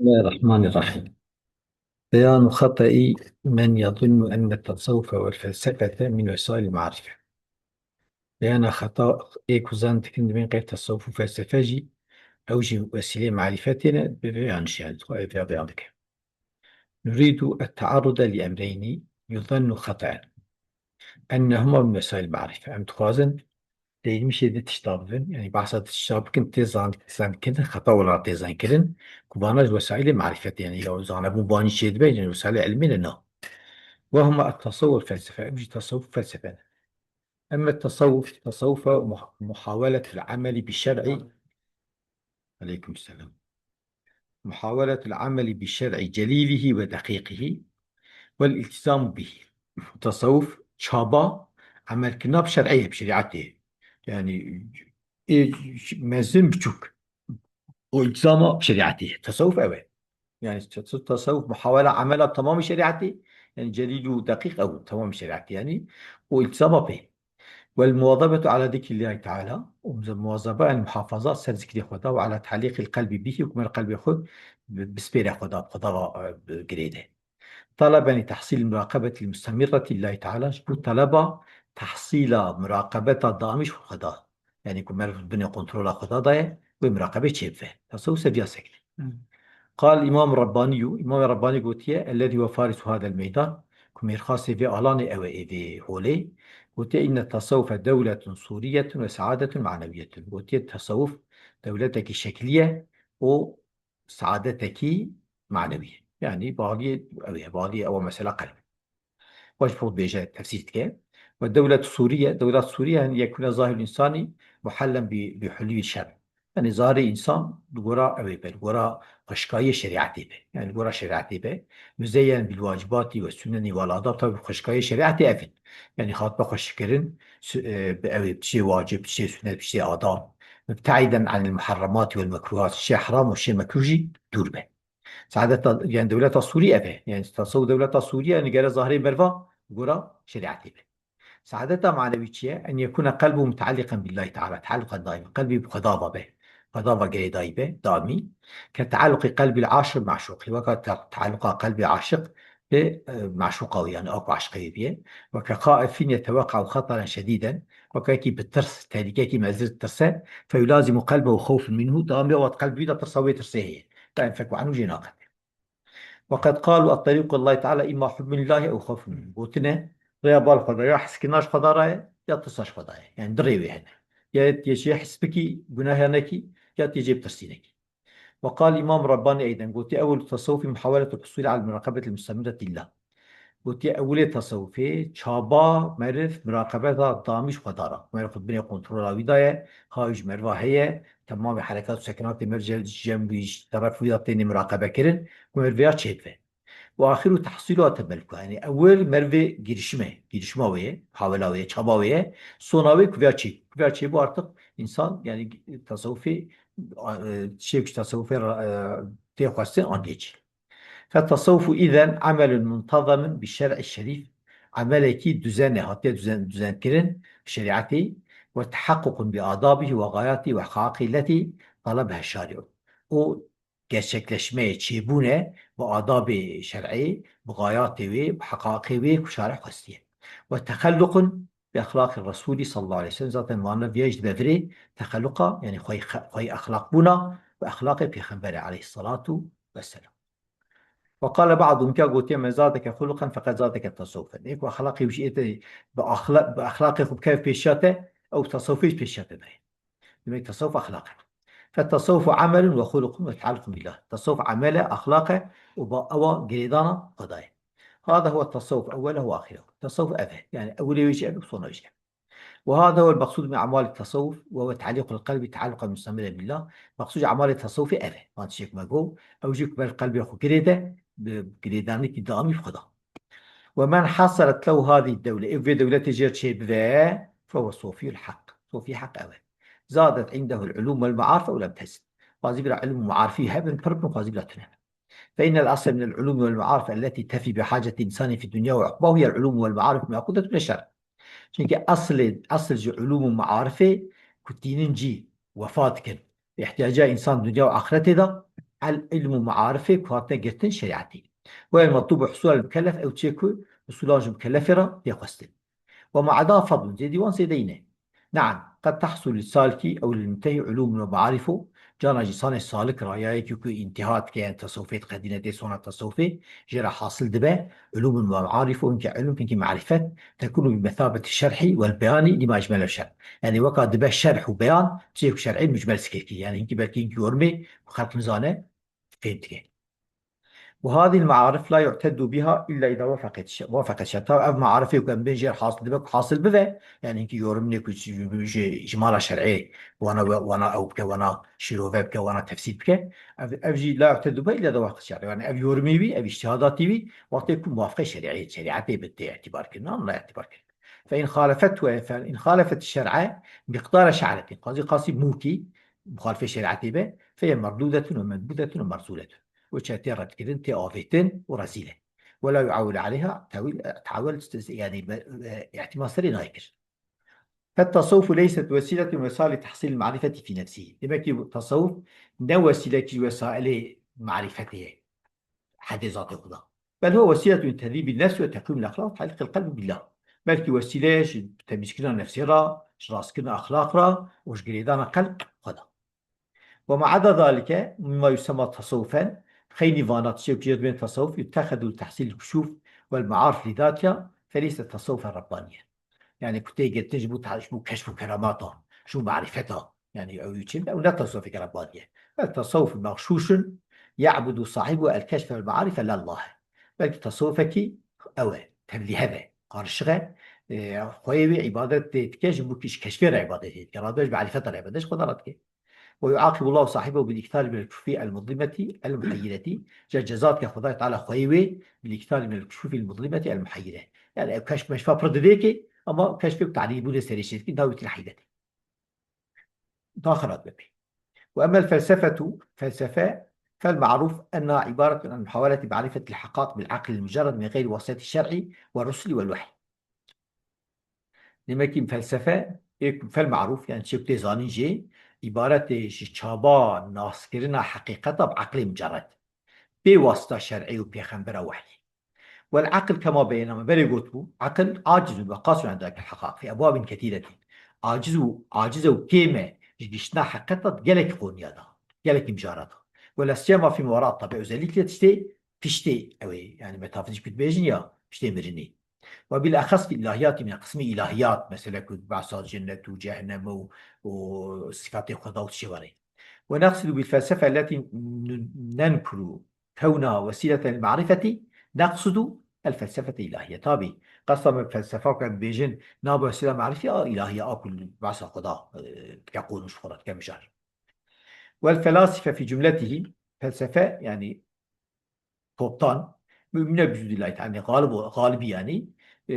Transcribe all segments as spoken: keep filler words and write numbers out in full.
بسم الله الرحمن الرحيم. بيان خطأ من يظن أن التصوف والفلسفة من وسائل المعرفة. Beyana xeta ê ku zan dikin dibên qey tesawuf û felsefe jî ew jî wesîleyê marîfetê ne, bi vê yan jî yani xwe vê beyan dike. نريد التعرض لأمرين يظن خطأ أنهما من وسائل المعرفة. Em dixwazin dêrîmişê di tişta bibin, yani bahsa di tişta bikin, tê zan-, zankirin, xeta wela tê zankirin, ku vana ji wesaîlê marîfetê, yani ya zanebûn banî çê dibe, yani wesaîlê ilmî ne, na. وهما التصوف والفلسفة، ew jî tesawuf û felsefe ne. أما التصوف، tesawuf e muh-, محاولة العمل بالشرع. عليكم السلام. محاولة العمل بالشرع جليله ودقيقه والالتزام به. Tesawuf çaba emelkirina bi şer'ê ye, bi şerîetê ye. Yani ê mezin biçûk. O iltizama bi şerîetê ye. Tesawuf ew e. Yani tes-, tesawuf muhawela emela tamamî şerîetê. Yani celîl û deqîq ew tamamî şerîetê. Yani o iltizama pê. والمواظبة على ذكر الله تعالى، û muwazebe, yani muhafaza ser zikrê Xweda, وعلى تعليق القلب به، û ku mer qelbê xwe bi-, bispêre Xweda, bi Xweda va, e, bi girêde. طلبا لتحصيل المراقبة المستمرة لله تعالى، ji bo taleba tehsîla muraqebeta daîmî ji Xweda. Yani ku meriv binê kontrola Xweda de ye, wê muraqebê çêbibe. Tasawuf seviya sekine. Hmm. قال الإمام الرباني، Îmamê Rebbanî gotiye, الذي هو فارس هذا الميدان، ku mêrxasê vê alanê ew e, ê vê holê, gotiye, إن التصوف دولة صورية وسعادة معنوية. Gotiye, tesawuf dewletekî şekilî ye û saadetekî manewî ye. Yani bağliyê ew ye, bağliyê ew mesela qelb. Wek ji xwe bêje tefsîr dike. Ve dewlet Sûriye, dewlet Sûriye, yani yekûne zahir insani muhellen bi, bi hulûyî şer. Yani zahirê insan li gora ew ê be, li gora xweşikayê şerîetê be. Yani li gora şerîetê be. Müzeyyen bil wacibati ve sünneni vel adab, tabi xweşikayê şerîetê ev in. Yani hatbe xweşikkirin, sü-, e, bi ew ê tiştê wacib, tiştê sunnet, tiştê adab. Mubteiden anil muharremat vel mekruhat, tiştê heram û tiştê mekruh jî dûr be. Saadeta, yani dewleta Sûrî ev e. Yani tasawuf dewleta Sûrî, yani gere zahirê merva gora şerîetê be. Saadeta manewî çi ye? En yekûne qelbû mutaliqen billahi teala, tealluqen daîm. Qelbî bi Xweda va be. Xweda va girêdayî be, daîmî. Ke tealluqî qelbîl aşiq maşuqî. Weka te-, tealluqa qelbê aşiq bi, e, maşuqa wî, yani a ku aşiqê wî biye. Weke xaifîn yeteweqe'u xeteren şedîden. Weke yekî bi tirs, tehlîkekî mezin tirse. Feyulazimu qelbehu xewfun minhu. Daîmî wet qelbî de tirsa wê tirsê heye. Daîm fek û enû jê naqete. وقد قالوا الطريق إلى الله تعالى إما حب لله أو خوف منه. Gotine, rêya bal Xweda ya heskirina ji Xweda re ye, ya tirsa ji Xweda ye. Yani du rê wê hene. Ya tê jê hes bikî, gunah ya nekî, ya tê jê bi tirsî nekî. وقال الإمام الرباني أيضا، gotiye, أول التصوف محاولة الحصول على المراقبة المستمرة لله. Gotiye, ewilê tasawufê çaba meriv muraqebeta daîmî ji Xweda re. Meriv xwe binê kontrola wî de ye, xawî ji meriva heye, temamê herekat û sekenatê meriv ji cem wî, ji teref wî de têne muraqebe kirin, ku meriv vêya çêbibe. Û axiru tehsîlu temelluka, yani ewil merivê girişime, girişima wê ye, hawela wê ye, çaba wê ye, sona wê ku vêya çê, ku vêya çêbû artık insan, yani tasawufê, e, çê ku tasawufê, e, tê xwestin an geçî. فالتصوف إذن عمل منتظم بالشرع الشريف. Emelekî duzen e, hatiye duzen, duzenkirin şerîetê, وتحقق بآدابه وغاياته وأخلاقه التي طلبها الشارع. Û gerçekleşmeyê, çêbûne bi adabê şer'ê, bi gayatê wê, bi heqaqê wê ku şarih xwestiye. وتخلق بأخلاق الرسول صلى الله عليه وسلم. Zaten vana viya jî dibe virê texelluqa, yani xwey, xwey exlaq bûna bi exlaqê Pêxemberê aleyhissalatu vesselam. وقال بعضهم، ka gotiye, من زادك خلقا فقد زادك تصوفا. Ê ku exlaqê wî jî ê te bi exla-, bi exlaqê xwe bikeve pêşiya te, ew tasawufê jî pêşiya te daye. Demek tasawuf exlaq e. فالتصوف عمل وخلق وتعلق بالله. Tasawuf emel e, exlaq e û ba ewa girêdana Xwedayê. هذا هو التصوف أوله وآخره. Tasawuf ev e. Yani ewilê wê jî ev e, sona wê jî ev e. وهذا هو المقصود من أعمال التصوف، وهو تعليق القلب تعلقا مستمرا بالله. Maqsûd emalê tasawufê ev e. Van tiştê ku me got, ew jî ku ber qelbê xwe girêde, bi girêdanekî daîmî bi Xweda. ومن حصلت له هذه الدولة، ew vê dewletê jê çê bive, فهو صوفي الحق. Sofî heq ew e. زادت عنده العلوم والمعارف أو لم تزد. Xwazî bila ilm û maarifî hebin, pir bin, xwazî bila tune bin. فإن الأصل من العلوم والمعارف التي تفي بحاجة الإنسان في الدنيا وعقباه هي العلوم والمعارف المأخوذة من الشرع. Çimkî eslê, esl ji ilûm û maarifê ku tînin cî wefa dikin, îhtiyaca însan dinya û axretê de, el ilm û maarifê ku hatine girtin şerîetê. Ve el metlubu husul el mukellef, ew çê ku husulan ji mukellefê re tê xwestin. Ve ma eda fadlun, zêdî wan zêdeyî ne. Naam, qed tahsul li saliki ew lil muntehî ulumun ve maarifu, cana ji sanê salik ra ya yekî ku întiha dike, yani tasawufê diqedîne tê sona tasawufê, jê re hasil dibe, ulumun ve maarifu, hinkî ilm, hinkî marîfet, tekunu bi mesabeti şerhi vel beyanî lima ecmele şer. Yani weka dibe şerh û beyan, çiyek şer'î mucmel zikir kir. Yani hinkî belkî hinkî yormê, xelk nizane, fêm dike. Ve hadî maarif la yu'teddu biha illa îza wafaqet şe-, wafaqet şe-, tabi ev maarifê ku em bên jê hasil dibe, ku hasil bibe, yani hinkî yorumnê ku ji, ji, ji mala şer'ê wana we-, wana ew bike, wana şîrove bike, wana tefsîr bike, ev, ev jî la yu'teddu biha illa îza wafaqet şer'ê. Yani ev yorumê wî, ev îctihadatî wî, wextê ku muwafiqê şerîetê, şerîetê be tê îtibar kirin, an la îtibar kirin. Fe in xalefet we, fe in xalefet şer'e miqdara şe'retî. Qazî qasî mûkî, muxalifê şerîetê be, fe ye merdûdetun ve medbûdetun ve merzûletun. Û çe tê redkirin, tê avêtin û rezîl e. Ve la yu'awwel aleyha tewil, te'awwel, yani, be-, be-, îhtimal serê nayê kir. Fet-tasawufu leyset wesîletun li wesâili tehsîlil marîfetî fî nefsî. Demek ki bu tasawuf ne wesîlekî ji wesailê marîfetê ye. Hedê zatê xwe de. Bel huve wesîletun li tedrîbîn nefs ve teqwîmil exlaq, te'lîqil qelb billah. Belkî wesîle ye ji temîzkirina nefsê re, ji rastkirina exlaq re û ji girêdana qelb xwe de. Ve ma eda zalike, mimma yusemma tasawufen, xeynî vana tiştê ku jê dibên tasawuf, yuttexedu li tehsîl kuşûf wel maarif lîdatiya, feleyse tasawufen rabbaniyen. Yani ku tê girtin ji bo ta-, ji bo keşf û keramata, ji bo marîfeta. Yani ew çi? Ew ne tasawufeke rabbaniye. Ev tasawuf mexşûşin, ya'budu sahibu el keşf el maarif la Allah. Belkî tasawufekî ew e, tevlîhev e, qarişiq e. E, xweyê wê îbadet tê dike, ji bo kî ji keşfê re îbadet tê dike. Radbe ji marîfeta re îbadet, ji Xweda re dike. Ve yuaqibullahu sahibehu bil iktari minel kuşûfi el muzlimeti el muheyyireti. Ca ceza dike Xwedayê Teala xweyê wê bil iktari minel kuşûfi el muzlimeti el muheyyire. Yani ev keşf meşfa pir didê ki, ama keşfê ku tanî bûne serê şirkî, dawî til heybetê. Daha xerat bibê. Ve emel felsefetu, felsefe, fel ma'ruf enna ibaretun an muhaweleti ma'rifetil haqaq bil aqlil mucerred min gayri vasiteti şer'i ve rusuli vel wehy. Demek ki felsefe, ê ku fel marûf, yani çi tê zanîn jê, îbaret e ji çaba naskirina heqîqeta bi eqlê mucerred. Bê wasita şer'ê û pêxembera wehyê. Wel aql kema beyena me berê gotibû, aql aciz û qasir an idrakil heqaq fi ebwabin ketiretin. Aciz û, aciz e û kêm e ji giştina heqîqeta gelek qoniya da, gelek mijara da. Wela siyema fi mewara tabi, özellikle tiştê piştê ew ê, yani metafizik dibêjin ya piştê mirinê. Ve bil exes fil ilahiyatî, min qismê ilahiyat, mesela ku behsa cennet û cehennem û, û sifatê Xweda û tiştê were. Ve neqsidu bil felsefe elletî nenkuru kewna wesîleten marîfetî, neqsidu el felsefete ilahiye. Tabi, qesta me felsefa ku em bêjin, nabe wesîla marîfî a ilahiye a ku behsa Xweda, e, dike qonûş xwe re dike mijar. Wel felasife fî cumletihî, felsefe, yani toptan, mumine bi vücudillahî teala, yani galib, galibî yani, e,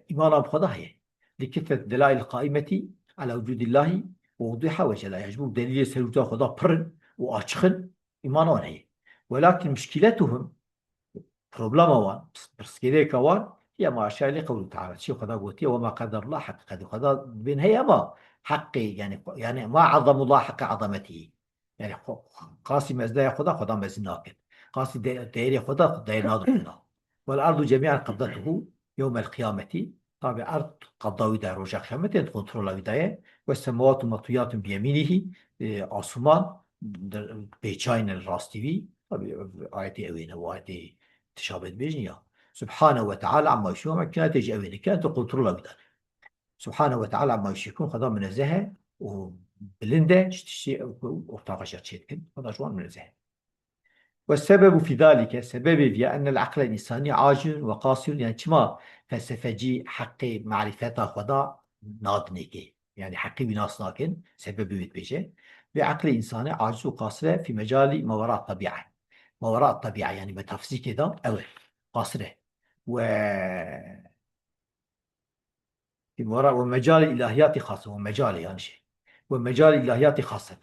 îmana bi Xweda heye. Li kifet delail qaîmetî ala vücudillahî ve wuduha ve celaya. Ji bo delîlê ser wücuda Xweda pirin û açixin, îmana wan heye. Welakin muşkîletuhum, problema wan, pirs-, pirsgirêka wan, hiye ma aşa li qewlî teala. Çi Xweda gotiye, "Ve ma qederullah haqq qedrî." Xweda dibên heye ama heqê, yani, yani ma azamullah haqq azametî. Yani, xwe-, qasî mezneya Xweda, Xweda mezin nakin. Qasî de-, değerê Xweda, değer nadin Xweda. "Vel ardu cemi'an qabdatuhu yewmel qiyameti." Tabi erd qebda wî de roja qiyametê, kontrola wî de ye. "Ve semawatu metwiyatun bi yemînihî", e, asûman de-, pêçayî ne li rastî wî. Tabi ayetê ew ê ne, û ayetê tişabet bêjin ya. "Subhane ve teala amma yuşrikun", ama kinayetê ji ew ê ne, kinayetê kontrola wî de ne. "Subhane ve teala amma yuşrikun", Xweda minezeh e û bilind e, ji tiştê ortaxa jî çê dikin. Xweda ji wan minezeh e. "Ve sebebu fî zalike", sebebê viya, "ennel aqlel insanî acizun ve qasirun", yani çima felsefecî heqê marîfeta Xweda nadinê kê? Yani heqê wî nas nakin, sebebê wê dibêje. "Ve aqlê insanî aciz û qasir e fî mecalî ma wera tebîa." Ma wera tebîa, yani metafizîkê de ew e, qasir e. Ve Wara ve mecalê ilahiyatî xas e, ve mecalê yani şey. Ve mecalê ilahiyatî xas e.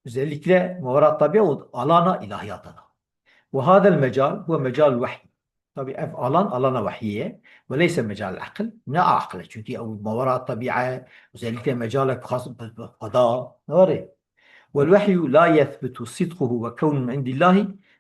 Özellikle mevara tabiya û alana ilahiyata da. Ve hadel mecal, ve mecal wehy. Tabi ev alan, alana wehyê ye. Ve leyse mecal akıl, ne akıl. Çünkü ew mevara tabiya, özellikle mecalek xas bi, bi, bi Xweda, ne var e? والوحي لا يثبت صدقه وكونه من عند الله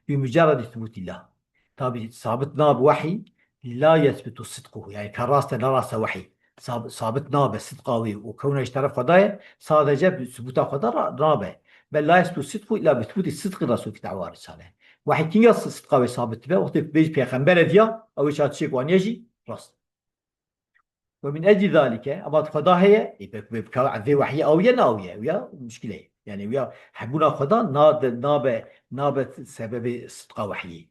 بمجرد ثبوت الله. Tabî sabit nabe wehî, la yethbitu sidquhu. Yani ka rast e, ne rast e wehî. Sab-, sabit nabe sidqa wî û kewna ji teref Xwedayê, sadece bi subûta Xweda ra-, nabe. Bel la yethbitu sidquhu illa bi thubûtî sidqî Resûl fî da'wa risale. Wehî kinga si-, sidqa wê sabit dibe, wextê bêjî pêxember e diya, ew ê çawa tiştê ku aniye jî rast. Ve min ecli zalike, ema Xweda heye, ê, bi, bi, bi, vê wehyê awiye, nawiye, wiya muşkile ye. Yani wiya hebûna Xweda na-, nabe, nabe sebebê sidqa wehyê.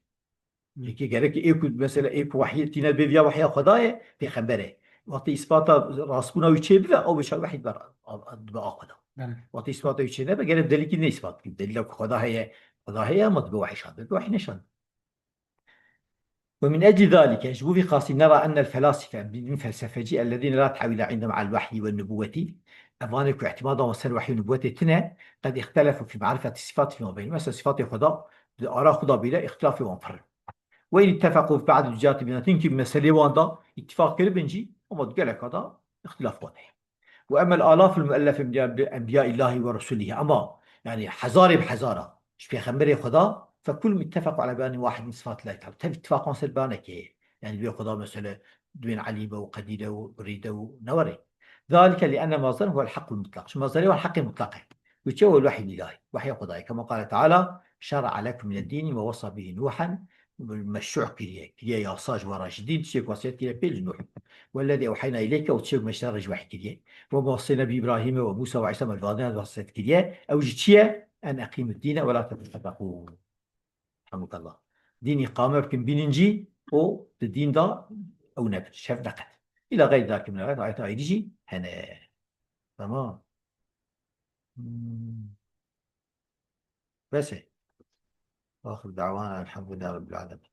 Peki gerek ê ku, mesela ê ku wehyê tîne bê viya wehya Xweda ye, pêxember e. Wextê îspata rastbûna wî çê bibe, ew bêje wehy dibe a, a, dibe a Xweda. Belê. Wextê îspata wî çê nebe, gerek delîlkî ne îspat bikin. Delîla ku Xweda heye, Xweda heye, ama dibe wehy şand. Dibe wehy neşand. ومن أجل ذلك، ji bo vî qasî, نرى أن الفلاسفة, em dibînin felsefecî, الذين لا تعويل عندهم على الوحي والنبوة, evanê ku îtîmada wan ser wehy û nubwetê tune, قد اختلفوا في معرفة الصفات فيما بينهم. Mesela, sifatê Xweda, di ara Xweda bîle îxtilafê wan pir in. وإن اتفقوا في بعض الجزئيات منها, hinkî meselê wan da îttifaq kiribin jî, ama di geleka da îxtilaf wan heye. وأما الآلاف المؤلفة من أنبياء الله ورسله, ama, yani, hezarê bi hezara ji pêxemberê Xweda, فكلهم اتفقوا على بيان واحد من صفات الله تعالى. Tev îttifaq wan ser beyanekê ye. Yani, divê Xweda, mesela, divên Elîm be û Qedîr e û Murîd e û newerê. ذلك لأن مصدرهم هو الحق المطلق. Ji mezderê wan heqê mutlaq e. Û çi? هو الوحي الإلهي. Wehya Xwedayê. كما قال تعالى: شرع لكم من الدين ما وصى به نوحا, meşru' kiriye, kiriye yasa ji we re ji dîn, tiştê ku wesiyet kiriye pê li Nûh. والذي أوحينا إليك, û tiştê ku me ji te re ji wehy kiriye. وما وصينا به إبراهيم وموسى وعيسى, me li van dîna wesiyet kiriye. Ew jî çi ye? أن أقيموا الدين ولا تتفرقوا. Rahmukallah. Dîn îqame bikin, bînin jî, û di dîn de ew nebin, şev neqet. إلى غير ذلك من الآيات, ayeta ayrî jî hene. Tamam. Hmm. Bes e. وآخر دعوانا أن الحمد لله رب العالمين.